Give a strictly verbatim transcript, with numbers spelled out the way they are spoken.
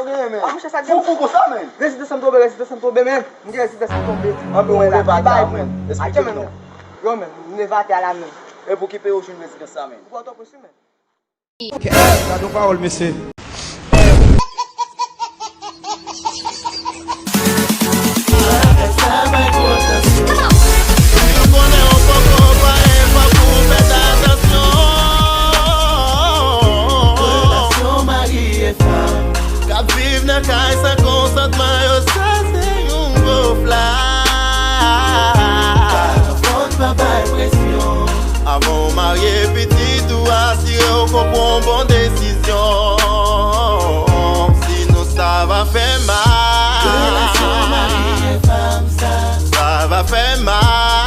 Gen, men. Ah, monchè, sa gen. Fou, fou konsa, men. Rezidans an tonbe, rezidans an tonbe, men. M gen rezidans an tonbe. Anpi ou leve atè a, men. Eksplike nou. Yo, men, m leve atè a la, men. E pou ki peyi ou jwenn rezidans sa, men? Pòtoprens, men. Gade yon pawòl, mesye. Relasyon mari e fanm k ap viv nan kay san konsantman yo, sa se yon gwo flag. Pa fòs, pa bay presyon. Avan w marye, pitit ou, asire w ke w pran bon desizyon. Sinon, sa va fè mal. Relasyon mari e fanm sa. Sa va fè mal.